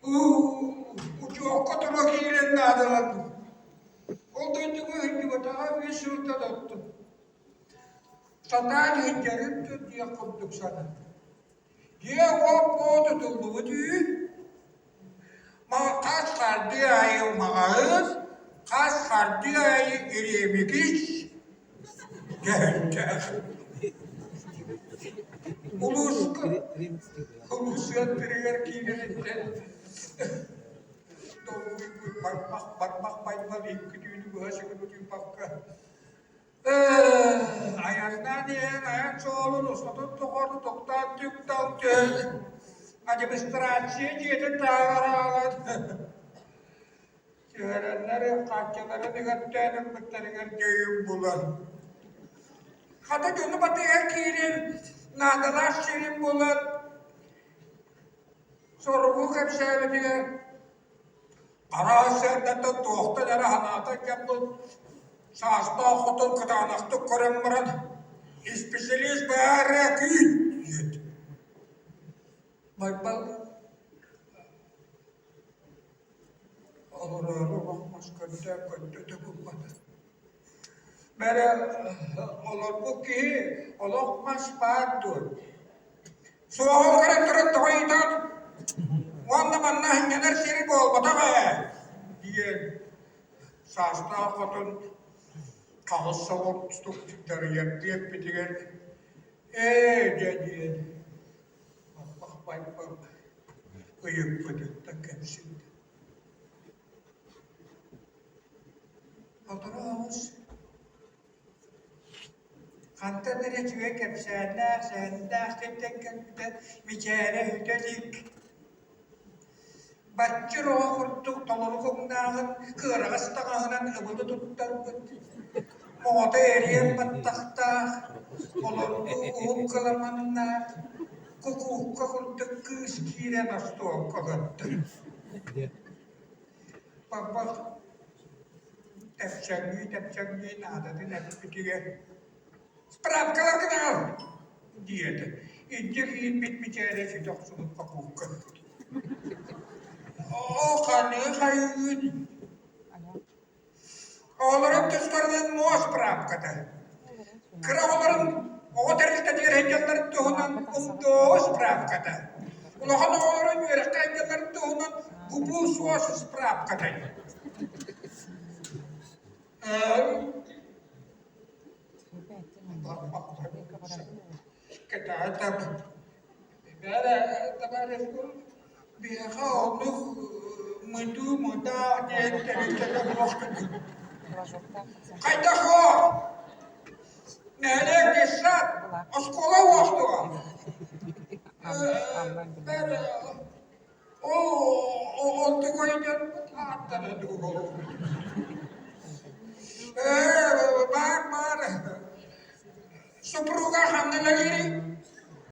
Учуокка тура киирэн наадаланным. Ол дойдуга сылдьыбатаҕа үс сылтан оттум. Сатаан сылдьарым да диэх курдук сананным. Дьиэ-уот тутуллубут үһү. Хас хардыы аайы маҕаһыын, хас хардыы аайы ириэмикис дьэһинтээх. Улууска улуус сыантырыгар киирэриттэн долгуйбут барбах барбах байбал икки түүнү быһа сүгүн утуйбакка Айаннаан иһэн айан суолун устатын тухары тохтоон түҥ-таҥ түһэн администрация дьиэтин таһыгар аҕалан түһэрэннэр хааччыларын ыгаттаан ылбыттарыгар дьөйүн булан хата дьону батыһа киирэн наадалаах сирин булан соругу кэпсээбитигэр Араас сыардаттан туохтан эрэ санаата кэлбит саастаах хотун кытаанахтык көрөн баран «Исписэлиис баара күүт» диэт. Байбал олороору олох мас көрдөөн көрдө да булбата. Бэрэ олорбут киһи олох мас баар дуо? Суоҕун көрөн туран тоҕо ыйытаҕын? Уонна манна сынньанар сири буолбатах ээ диэн саастаах хотун хаҕыс соҕустук дьарыйардыы эппитигэр ээ дьэ диэн Махпайбал ыйыппытыттан кэмсиннэ. Сотору оҕус Хантан эрэ үчүгэй кэпсээннээх, сэһэннээх сиртэн кэлбитэ мичээрэ үтэ илик. Баччыр оҕо курдук толору куҥнааҕын кыараҕас таҥаһынан ыбылы туттарбыт, оҕото эриэн баттахтаах, олордуу уһун кыламаннаах, кукуукка курдук кыыс киирэн остуолга олордо. Барбах тэпсэҥнии-тэпсэҥнии наадатын эппитигэр «Справкаларгын аҕал!» диэтэ. Илдьэ киирбит мичээрэ сүтэ охсубут кокуукка. «Оо, ханыы хайыыгын? Оҕолорун тустарынан муос справката. Кыра оҕолорун оҕо тэрилтэтигэр сылдьалларын туһунан УМДО справката. Улахан оҕолорун үөрэххэ сылдьалларын туһунан ГУПУ суос справката. Биһиэхэ оннук мытыы-мытаа диэн тэрилтэтэ суох Хайдах суох? Нэһилиэк детсад, оскуола уостуга. Ол онтукайдьаммыт ааттара дуу Ээ, баар баар. Супруга ханна үлэлиирий?